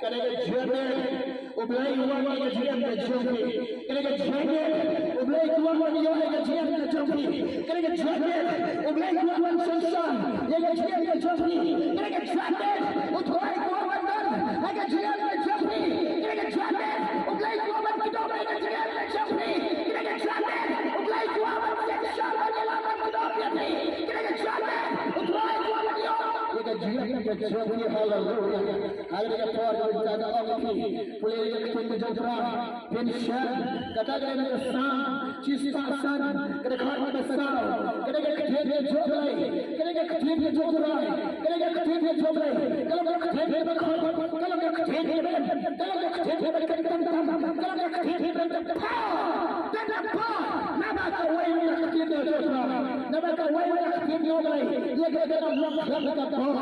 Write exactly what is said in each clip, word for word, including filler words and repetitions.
Kane ka jingïaid, U Blei u wan ïa ka jingïaid ka jong phi. Kane ka jingïaid, U Blei u wan ïa ka jingïaid ka jong phi. Kane ka jingïaid, U Blei u wan sngewsih ïa ka jingïaid ka jong phi. Kane ka jingïaid, U Trai u wan ïa ka jingïaid ka jong phi. Kane ka jingïaid, U Blei u wan kdew ïa ka jingïaid ka jong phi. Kane ka jingïaid, U Blei u wan sngewsih ïa ka jingïaid ka jong phi. Kane ka jingïaid, U Trai u wan ïa ka jingïaid ka jong phi. Haleluya. Haleluya, ka por ka ong phi, pule ïa ka ktien ka jong U Trai. Phin shem, kata ka dei na ka Salm shispah san, ka dkhot ba saw, ka dei ka ktien ka jong U Blei, ka dei ka ktien ka jong U Trai, ka dei ka ktien ka jong U Blei, ka long ka ktien kaba khot, ka long ka ktien kaba, ka long ka ktien kaba kyrteng tam tam, ka long ka ktien kaba kyrteng tam. Tang ba, naba kawei ka ktien ka jong U Trai, naba kawei ka ktien ka jong U Blei, ïa ka ka long ka ka bor.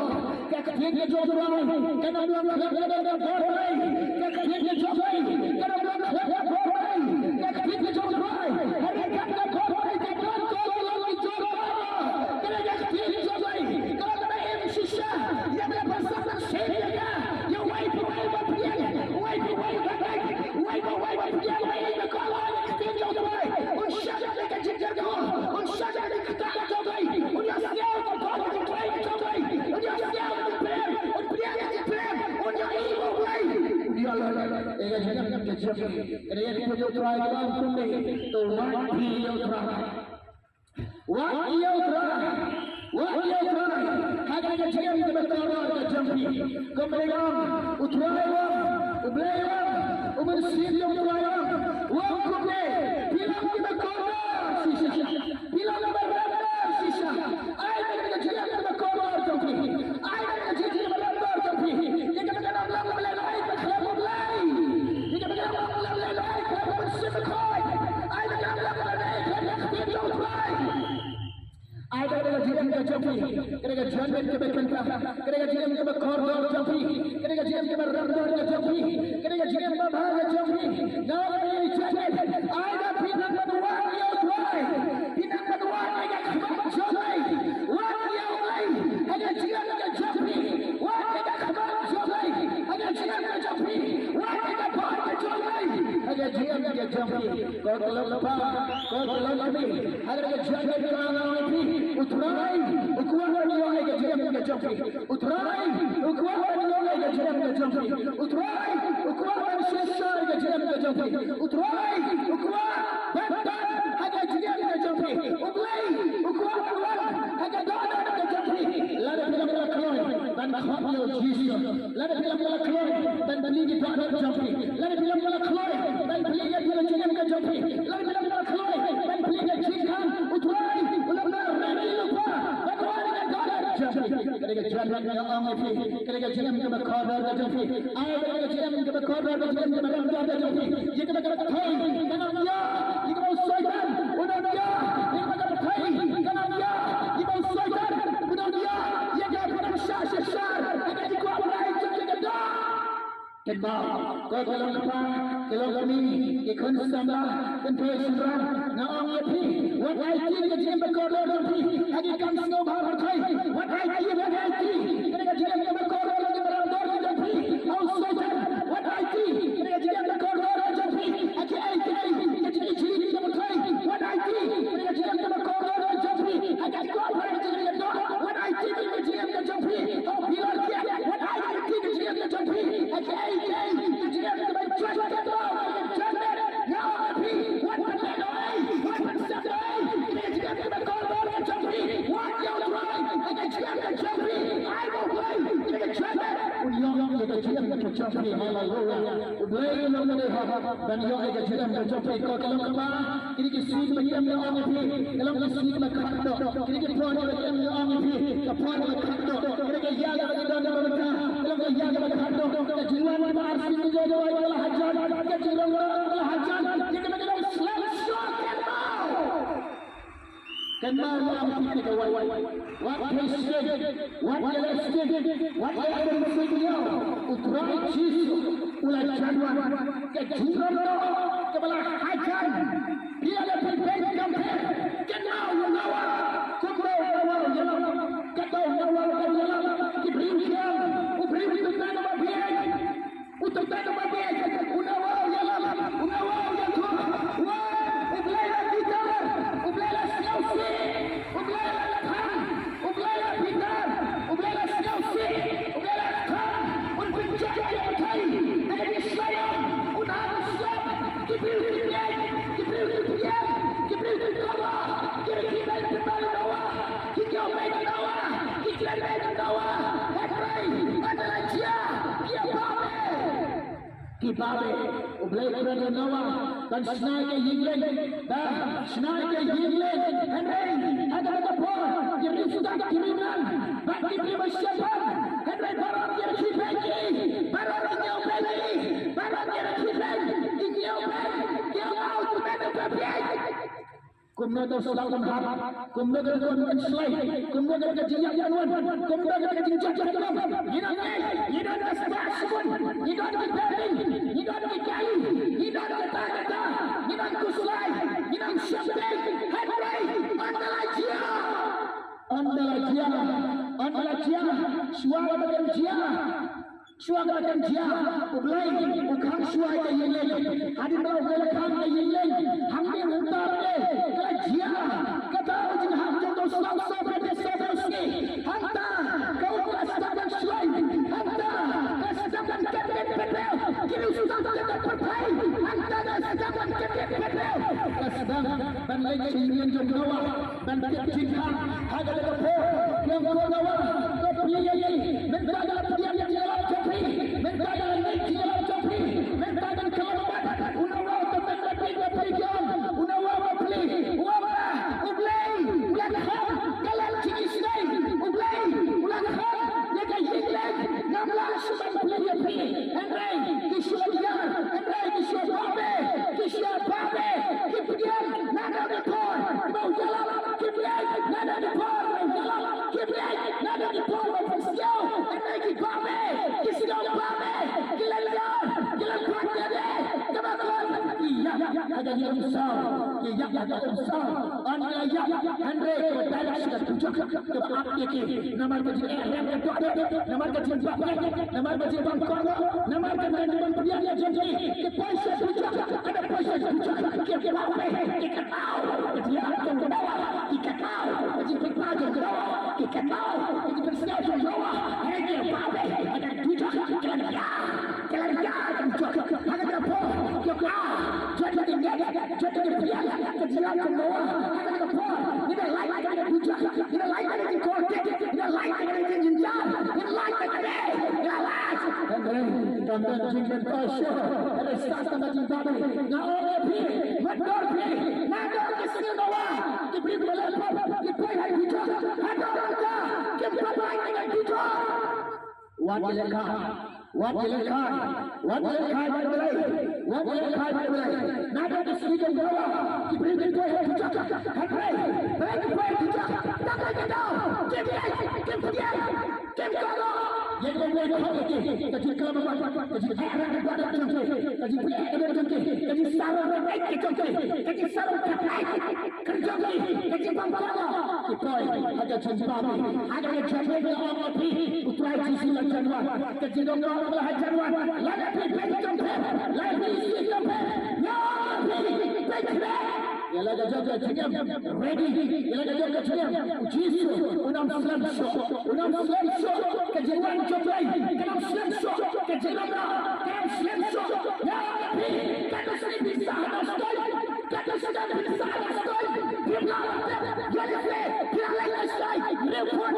Ka ktien ka jong U Trai kan ym long khlem ka bor Blei. Ka ktien ka jong U Blei kan ym long khlem ka bor Blei. Ka ktien ka jong U Trai, ha ryngkat ka bor Blei ka don ka long ka jong U Trai. Ka la ka ktien ka jong U Blei ka long kaba im shisha ïa ka bynta ka ktien ka jong U Blei. Wei pa wei ba pdiang, wei pa wei ba pdiang, wei pa wei ba pdiang, wei ba ka long ka ktien ka jong U Trai. Un shah ka jingkyrkhu, un shah ka jingkyrkhu. Wat ïa U Trai, wat ïa U Trai. Wat ïa U Trai ha ka jingim kaba kordor ka jong phi. Kumba U Trai u ong, U Blei u ong, U Mynsiem jong U Trai u ong, u ong kumne, phi long kiba kordor shisha. Phi long kiba kordor shisha. Ai ka jingim kaba kordor jong phi. Ai ka jingim kaba kordor jong phi. Ïa kaba kan ym long ba leh ai ba khlem U Blei. Ïa kaba kan ym long ba leh ai khlem U Mynsiem Bakhuid. Ai ba kan ym long ba leh ai khlem ka ktien jong U Trai. Ai ka jingim ka jong phi. Ka jingim kaba kynta. Ka jingim kaba kordor jong phi. Ka jingim kaba kordor jong phi. Ka jingim kaba bha jong phi. Nga ong ïa phi, ai ba phi nang ban wad ïa U Trai. Phi nang ban wad ïa ka khmat jong U Blei. Wad ïa U Blei ha ka jingim ka jong phi. Wad ïa ka khmat jong U Blei ha ka jingim ka jong phi. Wad ïa ka bor ka jong U Blei ha ka jingim ka jong phi. Ko ka long kpa, ko ka long kmie, ha ka jingim ka jong phi, U Trai u kwah ban ïoh ïa ka jingim ka jong phi. U Trai u kwah ban ïoh ïa ka jingim ka jong phi. U Trai u kwah ban shisha ïa ka jingim ka jong phi. U Trai u kwah ban don ha ka jingim ka jong phi. U Blei u kwah ban wan ha ka dohnud ka jong phi. Lada phi lam la kloi ban khot ïa U Jisu, lada phi lam la kloi ban plie ïa ka dohnud jong phi, lada phi lam la kloi ban plie ïa ka jingim ka jong phi, lada phi lam la kloi ban plie ïa ka jingkhang, U Trai u lam la rai lypa ban wan ïa ka dohnud jong phi. Ka dei ka jingim nga ong ïa phi, ka dei ka jingim kaba kordor ka jong phi. Ai ka dei ka jingim kaba kordor, ka jingim kaba kordor ka jong phi. Ïa kaba kaba thei kan ym ïa, ïa kaba u Soitan un ym ïa, ïa kaba kaba thei kan ym ïa, ïa kaba u Soitan un ym ïa, ïa kaba kaba sha sha sha, ïa kaba kaba ai jong ïa ka doh. Kynmaw, ko ki long kpa, ki long kmie, ki khun samla, kynthei shynrang, nga ong ïa phi, wat aiti ka jingim ba kordor jong phi ha ki kam sngewbha pyrthei. Wat aiti, wat aiti ka jingim ba kordor jong phi ha u Soitan. Wat aiti ka jingim ba kordor jong phi ha ki, aiti ka jingim ba pyrthei. Wat aiti ka jingim ba kordor jong phi ha ki, wat aiti ka jingim ba pyrthei. Wat aiti ka jingim ka jong phi ha u bilor kiad. Wat aiti ka jingim ka jong phi ha kiei kiei ki jingim kiba jot katba ka jingim. Nga ong ïa phi, wat pynlehnohei, wat pynsepnohei ka jingim kaba kordor ka jong phi. Wat ïa U Trai ha ka jingim ka jong phi. Ai ba U Blei ka jingim un ïoh ïa ka jingim ka jong phi. Haleluya. U Blei u long uba dei ban ïoh ïa ka jingim ka jong phi. Ko ki long kpa, kine ki sngi kiba kem nga ong ïa phi, ka long ki sngi kiba khatduh. Kine ki por kiba kem nga ong ïa phi, ka por kiba khatduh. Kine ki ïa kiba ki don kiba mynta, ka long ki ïa kiba khatduh. Ka jinglong kiba ar sngi ka jong ka la hajan, ka jinglong ka la hajan. Ïa kiba ki don slem shuh kynmaw. Kynmaw, ïa phi te kawei. Wat kheiñ sting, wat ïaleh sting, wat ïaleh sting ïa U Trai Jisu u la jan wan. Ka jingrong doh kaba la hajan. Phi ïa phi peit kam phi. Kynmaw ïa Noah. Kumno Noah u ïalam. Kynmaw Noah u ïalam. Ki briew thiang. U briew u tymmen uba bieit. Babe, U Blei u kren ïa u Noah ban shna ïa ka ïing lieng, ban shna ïa ka ïing lieng. Hynrei ha kata ka por ki riewstad ki riewnan bad ki briew ba shemphang, hynrei baroh ki rkhie beiñ ki, baroh ki ñiew beiñ ki, baroh ki rkhie beiñ ki ñiew beiñ, ki ong, "Aw, to me to peit." Kumno ka sdang ban hap, kumno ka don ban shlei, kumno ka don ka jingïap jingwan, kumno ka don ka jingjah jingkhlong. Ngi don ngi, ngi don ka spah sbun, ngi don ki building, ngi don ki kali, ngi don kata kata, ngi don khuslai, ngi don shopping, hynrei ynda la jia, ynda la jia, ynda la jia, shuwa ba kan jia. Shuwa ka kan jia, U Blei u khang shuwa ïa ka ïing lieng. Hadien ba U Blei u khang ka ïing lieng, hangne mynta ka la jia kata ka jinghap jong u sawsaw pyrthei sawsaw sngi. Hangta ka um ka sdang ban shuwa, hangta ka sdang ban kyntait pyrthei. Ki riewstad ka pyrthei, hangta ka sdang ban kyntait pyrthei. Ka sdang ban leit sha ïing jong Noah. Ban tip jingkhang ha kata ka por. Ïa u Noah, to plie ïa ngi. Mynta ka la pdiang ïa ka jingïalap jong phi. Mynta ka la leit jingïalap jong phi. Mynta ka la khlem pat. U Noah, to mynta phi, to phi ïa u Noah, to plie. U ong ba U Blei u la khot ka lad jingisynei. U Blei u la khot ïa ka ïing lieng. Ngam lah shuh ban plie ïa phi. Hynrei ki shu ïa, hynrei ki shu babe, ki shu babe, ki pdiang naduh ki por ba u ïalap, ki pdiang naduh ki por ba u ïalap, ki pdiang naduh ki por ba u pynskiaw, hynrei ki babe, ki shu babe, ki lynñiar, ki lynñiar ïa de, kaba kut, ki ïap ha ka umsaw, ki ïap ha ka umsaw, ynda la ïap, hynrei kaba dei sha ka dujok, kaba ap ïa ki, namar ka jingeh rem ka doh, namar ka jingbam, namar ka jingbam kor, namar ka jingban pdiang ïa jong ki, ki poi sha dujok, ka da poi sha dujok, ki babe, ki kynmaw, ka jingïap jong u Noah, ki kynmaw, ka jingpynpaw jong u Noah, ki kynmaw, ka jingpynsngew jong u Noah, hynrei ki babe, ka da dujok, ki lynñiar, ki lynñiar, ka dujok, ha ka da poi, ki ong, ah, jot ki ngeit, jot ki pdiang, ka jingïap jong u Noah, ha ka da poi, ngi da lait, ka da dujok, ngi da lait, ka da jingkordit, ngi da lait, ka da jingjynjar, ngi da lait, ka da, ngi da lait. Hynrei kam don jingmyntoi shuh, hynrei sdang tang ka jingbabe. Nga ong ïa phi, wat dor phi, naduh ki sngi Noah, ki briew kiba leh pop, ki poi ha dujok, haduh mynta, kim pat lait na dujok. Wat ïalehkai, wat ïalehkai, wat ïalehkai bad U Blei, wat ïalehkai bad U Blei. Naduh ki sngi jong Noah, ki briew ki poi ha dujok, hynrei, hynrei ki poi ha dujok, tang kata ka daw, kim leit, kim pdiang. Kim kynmaw ïa ka jingkhlaiñ, ka jingkhlaiñ, ka jingkhlaiñ jong ki, ka jingkhlaiñ jong ki, ka jingsarong ka jong ki, ka jingsarong ka jong ki, ka jingbam ka jong ki. Ki poi ha ka jingbabe, ha ka jingbabe. Nga ong ïa phi, U Trai Jisu la jan wan. Ka jingdon Noah la jan wan. Lada phi peit jong phi, lada phi ïeit jong phi, nga ong ïa phi, peit phi. Ïa la ka jong ka jingim ready. Ïa la ka jong ka jingim. U Jisu un ym slem shuh. Un ym slem shuh. Ka jingwan jong U Blei kan ym slem shuh. Ka jingim kan ym slem shuh. Nga ong ïa phi, katto sdang phi sah ha sdoi, katto sdang phi sah ha sdoi, phim lah ban tip ïa lade, phi lah leit sdoi, report.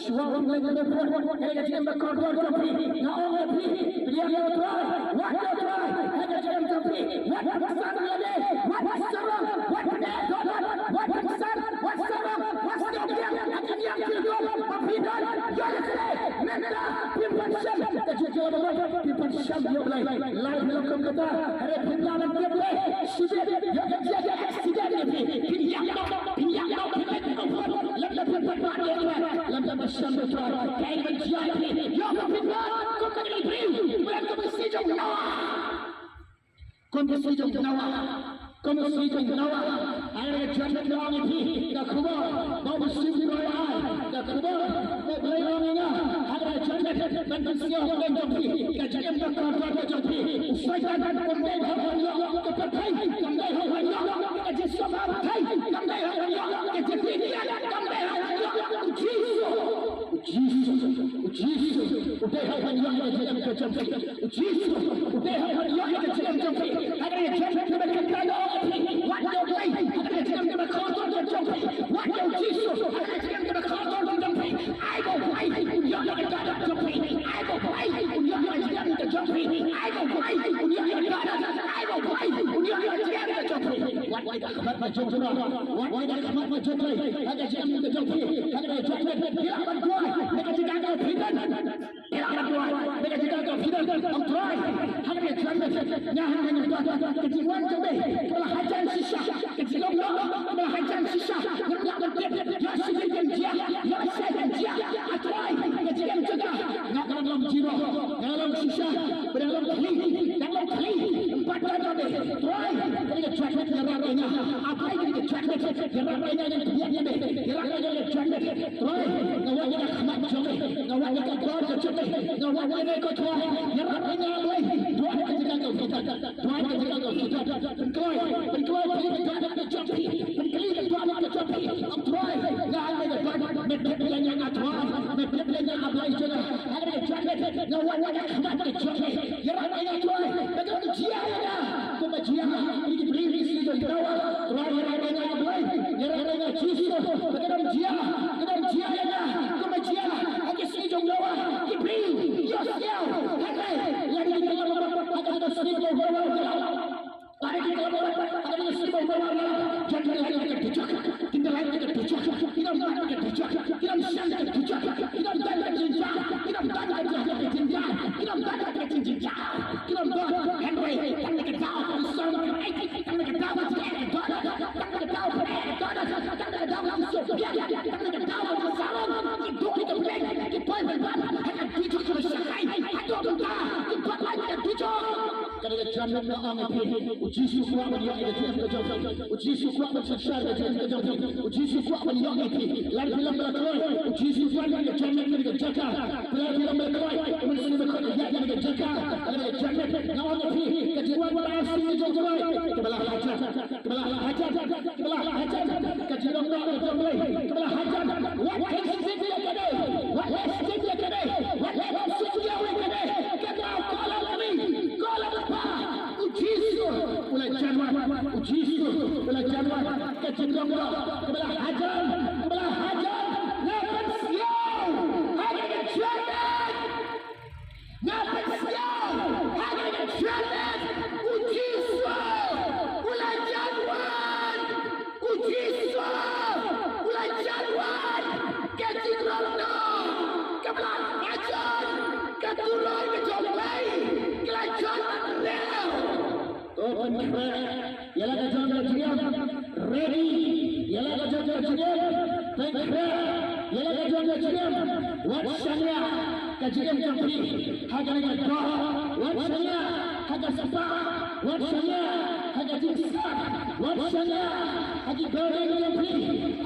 Shuwa ban leit report, ka jingim ba kordor jong phi. Nga ong ïa phi, pdiang ïa U Trai, wad ïa U Trai ha ka jingim jong phi. Wat pynsan ïa lade, wat sarong, wat pyneh dohnud, wat pynsan, wat sarong, wat sngewthuh ïa ki niam ki rukom ba phi don. Ïa lade mynta phim pat shem ka jingkyrmen, phim pat shem ïa U Blei. Lada phi long kum kata, hynrei phim lah ban tip lei, shibit ïa ka jia ka accident ïa phi. Phin ïap noh, phin ïap noh, phin leit noh. Lada phim pat wad ïa U Trai, lada phim pat shem ïa U Trai, kaei ban jia ïa phi? Ïa ka phi long kum ka briew, phi long kum ka sngi jong Noah. Kum ka sngi jong Noah, kum ka sngi jong Noah. Hynrei ka jingkyrmen ka ong ïa phi, ka khubor ba U Blei u ai, ka khubor ba U Blei u ong ïa nga. Hynrei ka jingkyrmen ban pynsngew ha ka jong phi, ka jingim ka kordor ka jong phi. U Soitan um dei ha ban ïoh, ka pyrthei kam dei ha ban ïoh, ka jingsngewbha pyrthei kam dei ha ban ïoh, ka jingkyrmen kam dei ha ban ïoh. U Jisu, U Jisu, U Jisu u dei ha ban ïoh ïa ka jingim ka jong phi. U Jisu u dei ha ban ïoh ïa ka jingim jong phi. Ha ka jingim kaba kynta nga ong ïa phi, wat ïoh Blei. Ha ka jingim kaba kordor ka jong phi, wat ïoh Jisu. Ha ka jingim kaba kordor ka jong phi, ai ba Blei un ïoh ïa ka jingim jong phi. Ai ba Blei un ïoh ïa ka jingim ka jong Ai ba wai, un ïoh ïa ka, ai ba wai, un ïoh ïa ka jingim ka jong phi. Wat ïa ka khmat ba jong phi, wat ïa ka khmat ba jong phi. Ha ka jingim ka jong phi, ha ka jingim ka jong phi, phi lah ban duwai na ka jingim ka jong phi. Phi lah ban duwai na ka jingim ka jong phi. Ong Trai, ha ka jingim ka jong phi, nga hap ban duwai ka jingwan jong phi. Ka la hajan shisha. Ka jingim ka la hajan shisha. Nga la ban tip ïa shisha kan jia, ïa shisha kan jia. A Trai, ka jingim jong nga, nga la long zero, nga la long shisha, ba dang long khlieh, dang long khlieh. Em pat ka dei Trai, ka dei ka jingim ïarap ïa nga. A Trai, ka dei ka jingim ïarap ïa nga, ïa nga, ïa nga, ïa nga. Trai, nga wad ïa ka khmat jong me, nga wad ïa ka bor ka jong me, nga wad ïa ka, ko Trai, ïarap ïa nga, Trai. Trai, ka jingim ka jong phi. Trai, ka jingim ka jong phi. Pynkloi, pynkloi, pynkloi ka jingim ka jong phi. Pynkloi ka jingim ka jong phi. Ong Trai, nga ai me ka jingim, me tip ïa nga, a Trai, me tip ïa nga, a Blei jong nga. Ha ka jingim nga wad ïa ka khmat ka jong me. Ïarap ïa nga, Trai, ba kan jia ïa nga kumba jia ïa ki briew ki sngi jong nga. Trai, ïarap ïa nga, a Blei, ïarap ïa nga, Jisu, ba kan jia, kan jia ïa nga kumba jia ha ki sngi jong nga ki briew. Ïohsngew, hynrei lada ki khlem, ha ka sngi jong nga. Lada ki khlem, lada ki khlem, jan ki lait ka dujok, kin da lait ka dujok, ki dang lait ka dujok, ki dang shan ka dujok, ki dang dan ka jingjia, ki dang dan ka jingjia, ki dang dan ka jingjia, ki dang dan, hynrei tang ka daw ka song ka ai, tang ka daw ka ai ka daw, tang ka daw ka ai ka daw, tang ka daw ka song ka ai, tang ka daw ka song ki duk ki bleng ki poi ban ban ha ka dujok ka shai, ha dujok ka, ki ban ban ka dujok. Ka dei ka jingmut nga ong ïa phi, u Jisu u kwah ban ïoh ïa ka jingim ka jong phi. U Jisu u kwah ban synshar ïa ka jingim ka jong phi. U Jisu u kwah ban ïoh ïa phi. Lada phi long ba la kloi, u Jisu u kwah ïa ka jingmut, ïa ka jaka. Lada phi long ba la kloi, u Mynsiem Bakhuid u ïaid ïa ka jaka. Lada ka jingmut, nga ong ïa phi, ka jingwan ba la sien jong u Trai, kaba la hajan, kaba la hajan, kaba la hajan. Ka jingdon ka jong u Blei kaba la hajan. Wat kin sik ïa ka dei, wat kin sik ïa ka dei, wat kin sik ïa ka dei. Ka dei ka la ri, ka la pa. U Jisu u la jan wan, u Jisu u la jan wan. Ka jingdon ka kaba la hajan, kaba la hajan. Nga pynsiaw ha ka jingdon, nga pynsiaw ha ka jingdon. U Jisu u la jan wan, u Jisu u la jan wan. Ka jingdon ka kaba la hajan, ka turoi ka jong u Blei ka la jan wan. To pynkhreh ïa la ka jong ka jingim. Ready ïa la ka jong ka jingim. Pynkhreh ïa la ka jong ka jingim. Wat shaniah ka jingim jong phi ha kane ka doh. Wat shaniah ha ka spah. Wat shaniah ha ka jingstad. Wat shaniah ha ki building jong phi.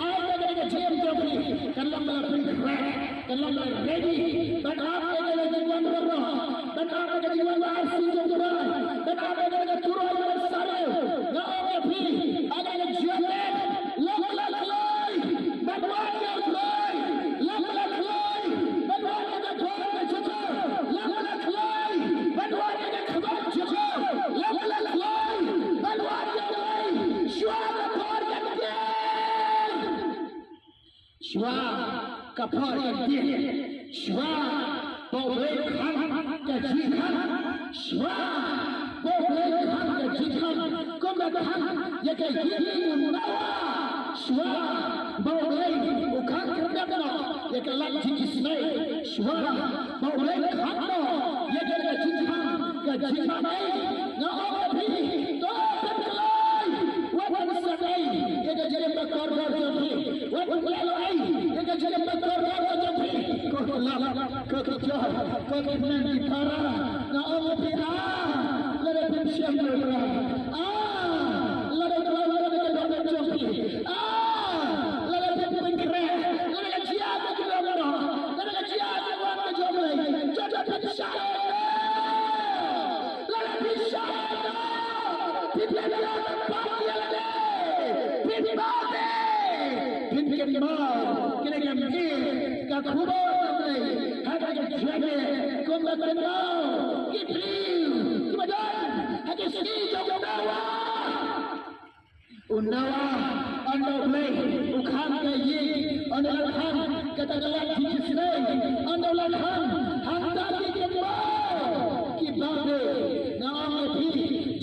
Ai kane ka jingim jong phi kan long ba la pynkhreh. Kan long ba la ready ban ap ïa ka jingwan baroh. Ban ap ïa ka jingwan ba arsien jong u Trai. Ban ap ïa ka turoi ba sarew. Nga ong ïa phi, ha ka jingim, long ba la kloi ban wad ïa u Trai. Long ba la kloi ban wad ïa ka jingwan ba jong u Trai. Long ba la kloi ban wad ïa ka khmat jong u Trai. Long ba la kloi ban wad ïa u Trai. Shuwa ka por kan ker. Shuwa ka por kan ker. Shuwa ba u Blei u khang ka jingkhang. Shuwa ba u Blei u khang ka jingkhang. Kumba khang ïa ka ïing u Noah. Shuwa ba u Blei u khang kyrpang noh ïa ka lad jingisynei. Shuwa ba u Blei u khang noh ïa ka jingkhang ka jingkhang. Nga ong ïa phi, to pynkloi. Wat pynshaniah ïa ka jingim ba kordor jong phi. Wat pynkloi ïa ka jingim ba kordor jong phi. Ko ki lok, ko ki jor, ko ki hynmen ki para. Nga ong ïa phi, ah, lada phin shem ïa u Trai. Ah, lada u Trai u don ha ka dohnud jong phi. Ah, lada phin pynkhreh, lada ka jia ka jingdon, lada ka jia ka jingwan ka jong u Blei. Jot phin shaniah. Lada phi shaniah, phi pynïaid pat ïa lade, phi pynïaid, phin kynmaw kane ka miet ka khubor ka Blei ha ka jingim, kumba kynmaw ki briew kiba don ha ki sngi jong u Noah. U Noah, ynda u Blei u khang ka ïing, ynda u la khang kata ka lad jingisynei, ynda u la khang, hangta ki kynmaw kiba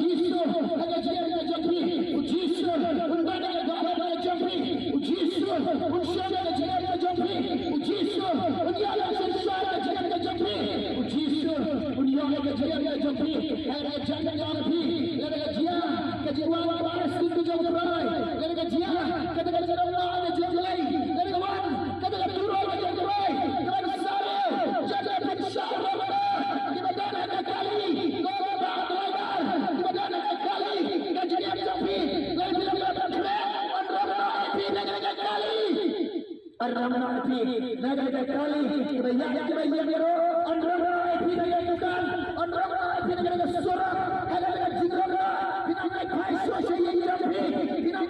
Jisu ha ka jingim ka jong phi. U Jisu un don ha ka jingim ka jong phi. U Jisu un shong ha ka jingim ka jong phi. U Jisu un ïoh ïa ka synshar ka jingim ka jong phi. U Jisu un ïoh ïa ka jingim ka jong phi. Hynrei ka jingim ka jong phi, lada ka jia ka jingwan ba shisien ka jong U Trai, lada ka jia kata ka jingwan ka jong U Blei, lada ka wan kata ka turoi ka jong U Trai, ka ban sah ïa ka jingpynshah ruh kiba don ha ka kali, ko ba driver kiba don ha ka kali, ka jingim jong phi, lada phi lam ban khreh, wan rong noh ïa phi na ka kali. Wan rong noh ïa phi na ka kali, kiba ïa kiba ïa ruh, wan rong noh ïa phi na ka dukan, wan rong noh ïa phi na ka surok, ha ka jingrong noh, phi nang leit phai shuh sha ïing jong phi, phi nang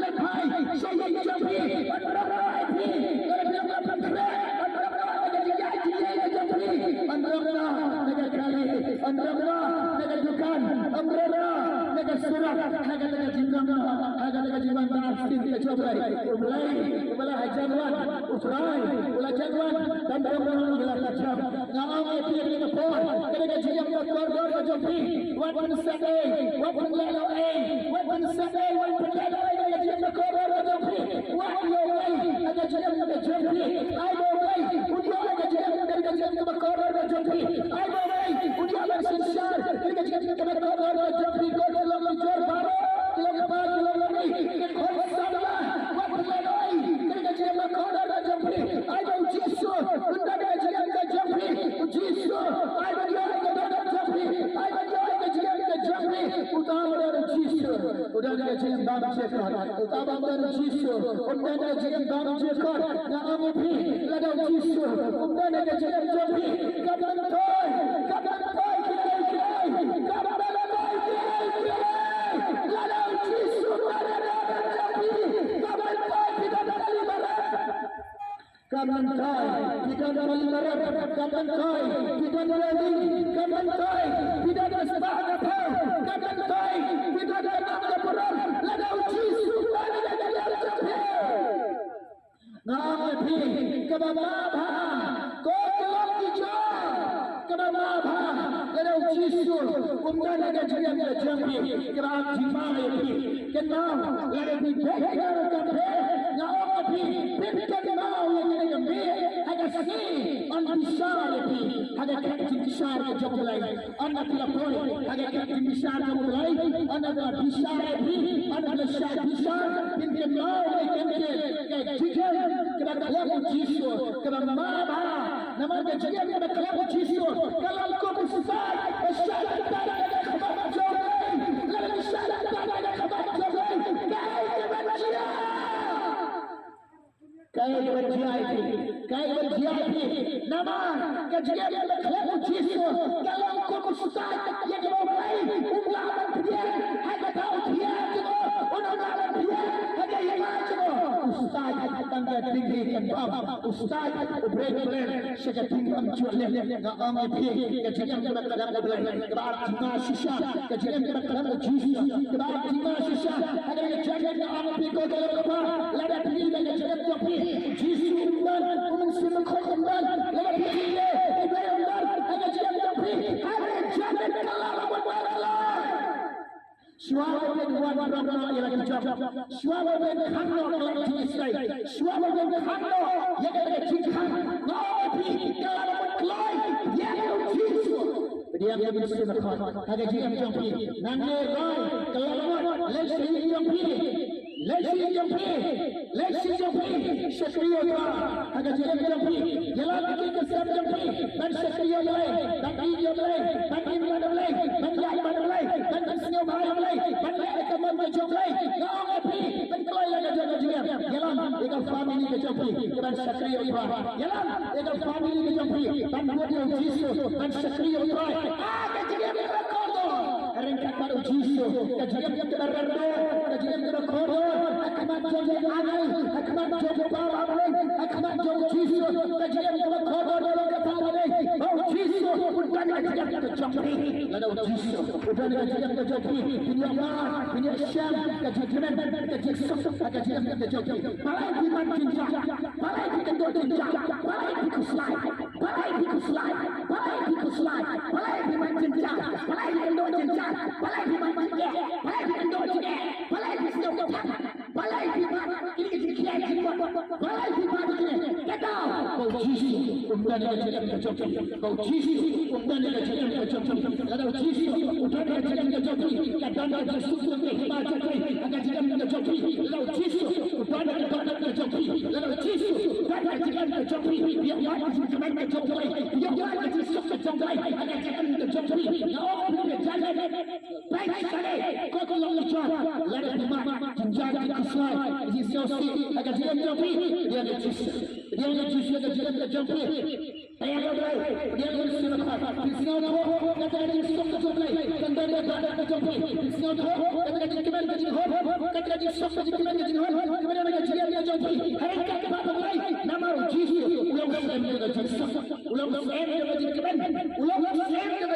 leit phai sha ïing jong phi, wan rong noh ïa phi, lada phi lam ban khreh, wan rong noh na ka jingïaid jingïaid jong phi, wan rong noh na ka kali, wan rong noh na ka dukan, wan rong noh na ka surok, ha ka jingrong noh, ha ka jingwan ba shisien ka jong U Blei, U Blei, U Blei ha jan wan. U Trai u la jan wan, tang ba u la ka jam. Nga ong ïa phi ha kane ka por, kane ka jingim ka kordor ka jong phi. Wat pynsaphriang, wat pynlehnohei, wat pynsaphriang, wat pynlehnohei kane ka jingim ka kordor ka jong phi. Wat ïoh wei ha ka jingim ka jong phi. Ai ba wei un ïoh ha ka jingim, kane ka jingim ka kordor ka jong phi. Ai ba wei un ïoh ban synshar kane ka jingim ka kordor ka jong phi. Ko ki long ki jor baroh, ki long kpa, ki long kmie, ki khun samla, wat pynlehnohei kane ka jingim ka kordor ka jong phi. Ai ba u Jisu un don ha ka jingim ka jong phi. U Jisu, ai ba ïoh ha ka jingim ka jong phi. Ai ba ïoh ha ka jingim ka jong phi. Uta ba don u Jisu u don ha ka jingim bymjukut. Uta ba don u Jisu un don ha ka jingim bymjukut. Nga ong ïa phi, lada u Jisu um don ha ka jingim jong phi, kam myntoi, kam myntoi kiei kiei, kam myntoi kiei kiei. Lada u Jisu um don ha ka jingim jong phi, kam myntoi phi don kali barit. Kam myntoi phi don kali barit, kam myntoi phi don kali, kam myntoi phi don ka spah ka phew, kam myntoi phi don ka nam ka burom, lada u Jisu um don ha ka jingim jong phi. Nga ong ïa phi, kaba map bha, ko ki long ki jor, kaba map bha, lada u Jisu um don ha ka jingim ka jong phi, kaba ap jingma ïa phi. Kynmaw, lada phi beh ïa ka beh, nga ong ïa phi, phin kynmaw ïa kane ka beh ha ka sngi, yn bishar ïa phi ha ka khet jingbishar ka jong U Blei. Ynda phi la poi ha ka khet jingbishar jong U Blei, ynda phi la bishar ïa phi, ynda phi la shah bishar, phin kynmaw ïa kane ka jingim kaba khlem U Jisu, kaba map bha. Namar ka jingim kaba khlem U Jisu ka long kum u stai ba shah kyntait ha ka khmat jong U Blei. Lada ka shah kyntait ha ka khmat jong U Blei, kaei kaban jia? Kaei kaban jia ïa phi? Kaei kaban jia ïa phi? Namar ka jingim kaba khlem U Jisu ka long kum u stai ïa kaba U Blei um lah ban pdiang ha ka thaw thiang jong u, um lah ban pdiang ha ka ïingmane jong u. U stai tang ka ding hi kan bam, u stai u brei u brei sha ka ding bymjukut. Nga ong ïa phi, ka jingim kaba khlem U Blei kaba ap jingma shisha, ka jingim kaba khlem U Jisu kaba ap jingma shisha. Hynrei ka jingim, nga ong ïa phi ko ka long kpa, lada phi ïohi ka jingim jong phi, U Jisu um don, U Mynsiem Bakhuid um don, lada phi ïohi U Blei um don ha ka jingim jong phi, hynrei ka jingim ka la bud bud la. Shuwa ba phin wan rong noh ïa la ki jong, shuwa ba phin khang noh ïa la ki jingïaseng, shuwa ba phin khang noh ïa ka jingkhang, nga ong ïa phi, ka la bud kloi ïa U Jisu. Pdiang ïa U Mynsiem Bakhuid ha ka jingim jong phi. Nangne roi ka la bud, leit sha ïing jong phi, leit sha ïing jong phi, leit sha ïing jong phi, shakri ïa U Trai ha ka jingim jong phi. Ïalam ïa ki khynnah jong phi ban shakri ïa U Blei, ban ïeit ïa U Blei, ban im bad U Blei, ban ïaid bad U Blei, ban pynsngewbha ïa U Blei, ban leh ïa ka mon ka jong U Blei. Nga ong ïa phi, pynkloi la ka jong ka jingim. Ïalam ïa ka family ka jong phi ban shakri ïa U Trai. Ïalam ïa ka family ka jong phi ban bud ïa U Jisu, ban shakri ïa U Trai. Ah, ka jingim ka kordor. Ryngkat bad U Jisu, ka jingim kaba rem dor, ka jingim kaba kordor ha khmat jong u angel, ha khmat jong u Kpa Baplang, ha khmat jong U Jisu, ka jingim kaba kordor. Ka long kata ba dei ba U Jisu u don ka jingim ka jong phi. Lada U Jisu u don ka jingim ka jong phi, phin ïoh mar, phin ïoh shem ka jingkmen, Ka jingsuk, ka jingim ka jong phi. Balei phi man jynjar? Balei phi kynduh jynjar? Balei phi khuslai? Balei phi khuslai? Balei phi khuslai? Balei phi man jynjar? Balei phi kynduh jynjar? Balei phi man jingeh? Balei phi kynduh jingeh? Balei phi siew ka thang? Balei phi man kine ki jingkhia jingmut? Balei phi man kine? Ka daw. Ko Jisu, um don ha ka jingim ka jong phi. Ko Jisu, um don ha ka jingim ka jong phi. Lada u Jisu u don ha ka jingim ka jong phi, ka don ka jingsuk jong ka hima jong phi ha ka jingim ka jong phi. Lada u Jisu u don ha ka dohnud ka jong phi, lada u Jisu u don ha ka jingim ka jong phi, ïoh wan ka jingkmen ka jong U Blei, ïoh wan ka jingsuk ka jong U Blei ha ka jingim ka jong phi. Nga ong phi, phi jai leh, peit sha leh, ko ki long ki jor, lada phi mad jynjar, jingkhuslai, jingsngewsih ha ka jingim jong phi, ïa ka Jisu. Ïa ka Jisu ha ka jingim ka jong phi. Te ïa ka Blei, ïa ka Jisu na ka. Phi sngewthuh kata ka jingsuk ka jong U Blei, kan don ka dohnud ka jong phi. Phi sngewthuh kata ka jingkmen ka jinghun, kata ka jingsuk ka jingkmen ka jinghun, kaba don ha ka jingim ka jong phi. Hynrei katba U Blei, namar U Jisu u long u Syiem ka jingsuk, u long u Syiem ka jingkmen, u long u Syiem ka